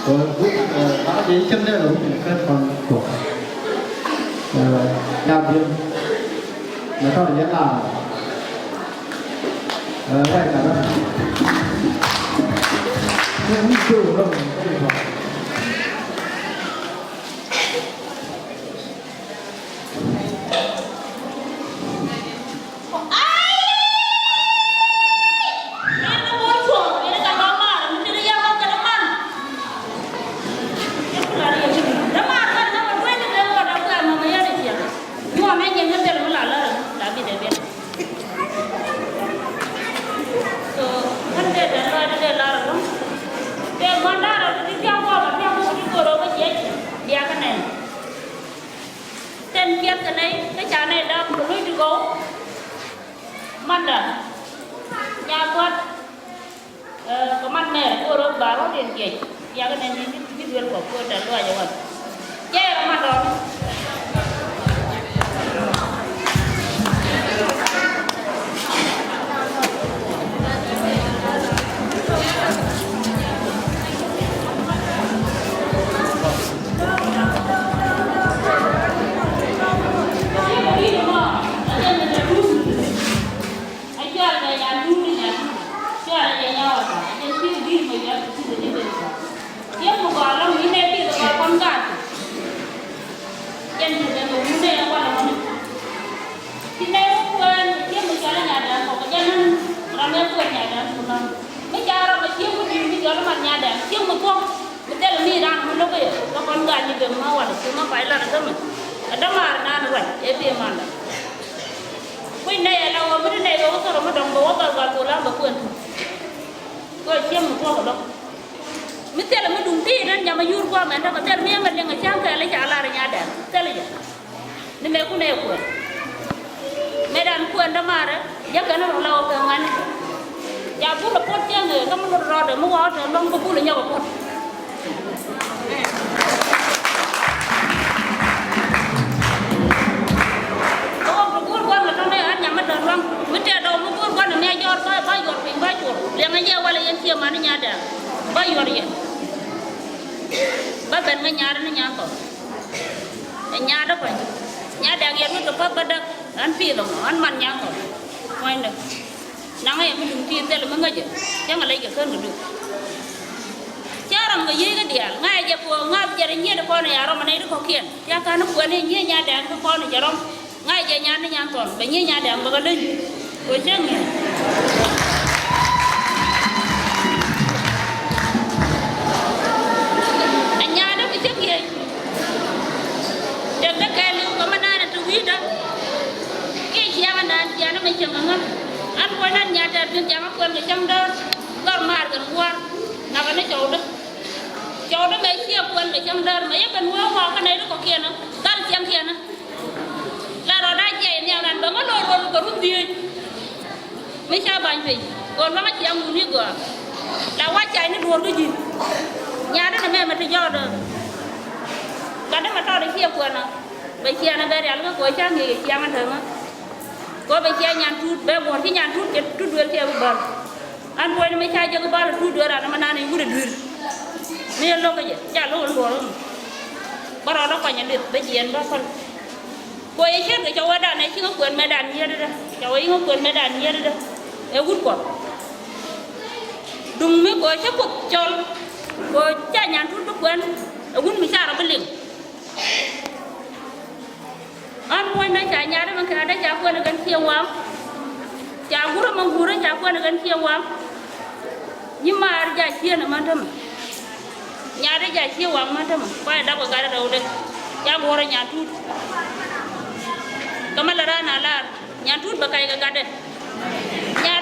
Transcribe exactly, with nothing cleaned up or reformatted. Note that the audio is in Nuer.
Ɛ, wi̱c, ɛ, ba dee cäŋ dee lɔ wi̱c kɛ kɔn kɔ. Ɛ, ca biɛl. Mɛ tɔr yɛn la. Ɛ, wɛy ka dɔ. Ɛ, wi̱c kɛ wä lɔ. So, ŋän dee dee lɔc dee lar ɛlɔ̱ŋ. Dee gua̱n lar ɛlɔ̱ŋ ti thia̱k gua̱a̱k ɛ thia̱k gua̱a̱k ti go̱o̱r ɛ wä jiɛc. Diakä nɛn. Tɛn kiɛth kɛ nɛy kä ca nɛy dap kɛ lo̱c ti gɔw. Manda. Nyakuat. Ɛ, kɛ man mɛr go̱o̱r ɛ ba rɔ̱diɛn jiɛc. Diakä nɛn ni ji̱ duel kɔ ko̱o̱t ɛ luac ɛ wan. Jɛɛr ɛ man dɔɔni. Tiɛm mi gɔaa lɔ̱ŋ mi nɛy pith ɛ gɔaa kɔn gaat. Jɛn ti dee mi wun nɛy ɛ walɛ mɔni. Ti nɛy wä kuɛɛn tiɛm mi cɔal inyadɛŋ kɔk jɛn ni ram ɛ kuɛɛn nyadɛŋ kun nɔn. Mi ca ram ɛ tiɛm mi di̱i̱t mi cɔal iman nyadɛŋ tiɛm mi thuɔ̱k. Mi thilɛ mi raan mi lo̱k i̱ kɛ kɔn gaat ni ben ma walɛ ci ma pay lat ɛ thämɛ. Ɛ dämaar naan ruac ɛ pee mandɛ. Kui̱ nɛy ɛ la wä mi ti nɛy kɛ wä thɔr mi dɔ̱ŋ bɛ wä thɔr gal kol lam bɛ kuɛn tuŋ. Kɛ tiɛm mi thuɔ̱k ɛ dɔ̱ŋ. Mi thilɛ mi duŋ ti nɛn nyam a yur guam ɛn tɔk thil mi ɛmɛ liŋ a cäŋ kɛɛl i̱ ca lar inyadɛn thil i̱ jɛ. Ni mɛ kun ɛ kuɛn. Mɛ dan kuɛn dämaarɛ jɛ kɛn rɔ la wä kɛ ŋuani. Ca bul a puɔt cäŋ ɛ kä mi lot rɔɔdɛ mi wa̱a̱ tɔ̱ luɔ̱ŋ kä bul a nyɔk a puɔt. Kä wä mi guur guan mi tɔ̱ nɛ an nyam mi tɔ̱ lua̱ŋ mi tɛt dɔw mi guur guan mi a jɔɔr ba ba yuɔr piny ba cuɔr liɛŋ a yɛ walɛ yɛn ciɛ man inyadɛn ba yuɔr yɛn. Ba ben ŋä nyaar ni nyan thɔn. Ɛ nyaar dä kuany. Nyaar dɛŋ yɛ ruet kɛ path bä däk. An pi̱i̱th ɛmɔ an man nyan thɔn. Kuanydä. Naŋä yɛ mi duŋ ti thilɛ mi ŋäcä. Cäŋ a lec kɛ kän kɛ duk. Cä ram kɛ yiey kä diaal ŋa̱cä jɛ kɛ ɣöö ŋa̱th jɛ rɛ nyiet kɔn ɛ ya rɔm ɛ nɛy ti kɔ̱kiɛn. Cä ka̱n kuɛn i̱ nyiey nyaar dɛŋ kä kɔn ɛ jɛ rɔm. Ŋa̱c jɛ nyan ni nyan thɔn bɛ nyiey nyan dɛŋ bɛ kɛ leny. Kɛ cäŋ ni. Ɛ nyan däk kɛ cäŋ yec. Tɛk däk kɛɛliw kɛ mi naan ɛ te wi̱i̱dä. Kiɛ ciaŋ ɛ naan ciaŋ ɛ mi cieŋ kɛ ŋäl. An kuɔ̱c nan nyan tɛɛr pi̱n ciaŋ ɛ kuɛn kɛ cäŋ däär. Dhɔr maar kɛn gua̱a̱r. Nakɛ ni cɔwdä. Cɔwdä mɛ ciɛ kuɛn kɛ cäŋ däär mɛ yɛ ben wee wa̱a̱ kä nɛy ti kɔ̱kiɛn ɛ. Dhal ciaŋkiɛn ɛ. La rɔɔdä jiɛc nhiam ran bɛ ŋä lo̱r rol kɛ run dhieec. Mi ca ba̱ny piny kɛ luaŋ a ciaŋ wuni gɔaa. La wa̱c cay ni duɔ̱ɔ̱r kä ji̱. Nya̱a̱dä ni mɛmɛ ti jɔɔdä. Gatdä mɛ tɔɔdɛ ciɛ kuɛn ɔ bɛ ciɛn ɔ bɛ rial kä kɛ wä ca ŋi̱i̱c ciaŋ ɔ täŋä. Kɛ wä bɛ ciɛ nyan tuut bɛ guɔ̱r ci nyan tuut cɛ tuut duel cɛ bi bäl. An puɔ̱ny mi ca jek bal tuut duer an ma nan i̱ wut i̱ dui̱r. Mi lo̱k kɛ jɛ ca lo̱k in duɔr in. Bä rɔɔdä kuany in li̱th bä jiɛn bä päl. Kɛ ɣöö yɛ cɛn kɛ cɛ wä dan ɛ ci ŋä kuɛn mɛ dan yiëëdä. Cɛ wä i̱ ŋä kuɛn mɛ dan yiëëdä. Ɛ wut kuɔth. Duŋ mi kɛ ɣöö cä kuoth cɔl. Kɛ ɣöö ca nyan tuut bi kuɛn. Ɛ wut mi ca rɔ bi liŋ. Ɣän puɔ̱nydä ca nya̱a̱t ɛmɛ kɛ ɣän dee ca kuɛn ɛ kɛn ciɛ waŋ. Ca gurä mɛ gurä ca kuɛn ɛ kɛn ciɛ waŋ. Nyi maar ja cieen ɛ män tämɛ. Nya̱a̱t dee ja ciɛ waŋ män tämɛ kuay ɛ dap kɛ gat ɛ rɛw dee. Ca guɔ̱rä nyan tuut. Kä mɛ lɛ raan a lar nyan tuut bɛ kac kɛ gatdɛ. Nya